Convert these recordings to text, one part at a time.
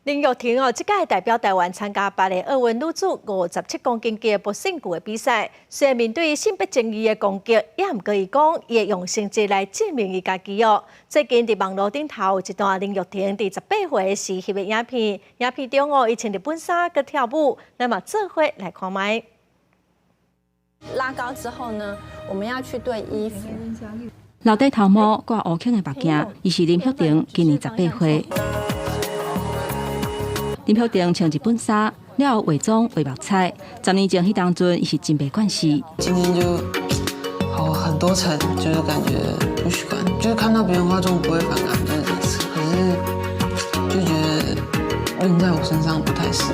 林玉婷哦，這屆代表台灣參加巴黎奧運女子57公斤級的搏勝球的比賽，雖然面對性別爭議的攻擊，也毋過伊講，伊會用成績來證明伊家己哦。最近佇網路頂頭有一段林玉婷佇18歲時翕的影片，影片中哦，伊穿日本衫閣跳舞，咱嘛做伙來看覓。拉高之後呢，我們要去對衣服。留短頭毛，掛烏圈的目鏡，伊是林玉婷，今年18歲。林玉婷穿日本衫，了後化妝畫目彩。10年前彼當陣，伊是真袂慣勢。今天就好很多層，就是感覺不習慣，就是看到別人化妝不會反感，就是可是就覺得用在我身上不太適合。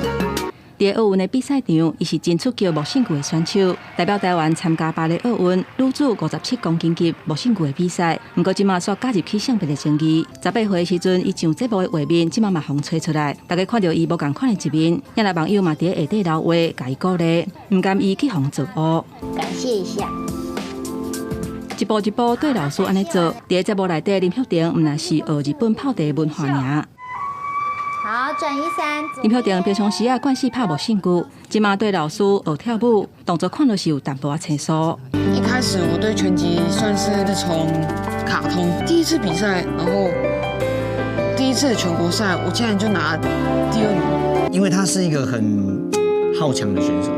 佇奧運的比賽場，伊是真出格木勝球的選手，代表台灣參加巴黎奧運女子57公斤級木勝球的比賽。毋過這馬煞加入去性別的爭議。18歲時陣，伊上節目的畫面，這馬嘛予人揣出來，大家看著伊無仝款的一面，惹來網友嘛佇下底留話，共伊鼓勵，毋甘伊去予人造烏。感謝一下。一步一步對老師按呢做，佇節目內底，林玉婷毋但是學日本泡茶文化爾。好，轉一三。林玉婷平常時啊慣勢拍木勝球，這馬對老師學跳舞，動作看著是有淡薄仔生疏。一開始我對拳擊算是從卡通第一次比賽，然後第一次全國賽，我竟然就拿第二名。因為他是一個很好強的選手，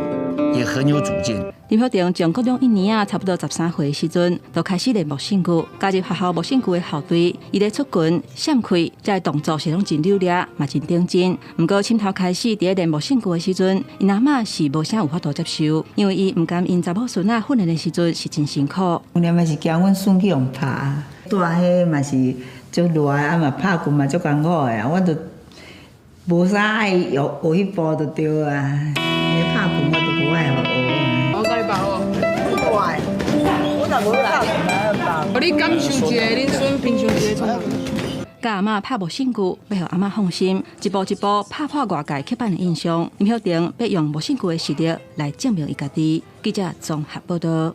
也很有主見。林玉婷從國中一年啊，差不多13歲的時陣，就開始練木勝球，加入學校木勝球的校隊。伊咧出拳、閃開，這个動作是攏真流利，嘛真頂真。毋過，凊頭開始佇咧練木勝球的時陣，𪜶阿嬤是無啥有法度接受，因為伊毋甘𪜶查某孫仔訓練的時陣是真辛苦。訓練嘛是驚阮孫去予拍，蹛彼嘛是足熱啊嘛拍拳嘛足艱苦的啊，我就無啥愛學學彼步就對啊。你拍拳我都無愛學啊。我共你拍哦。我若無拍拳，你感受一下，恁孫平常時創啥？佮阿嬤拍木勝球，欲予阿嬤放心，一步一步拍破外界刻板的印象。林玉婷欲用木勝球的實力來證明伊家己。記者綜合報道。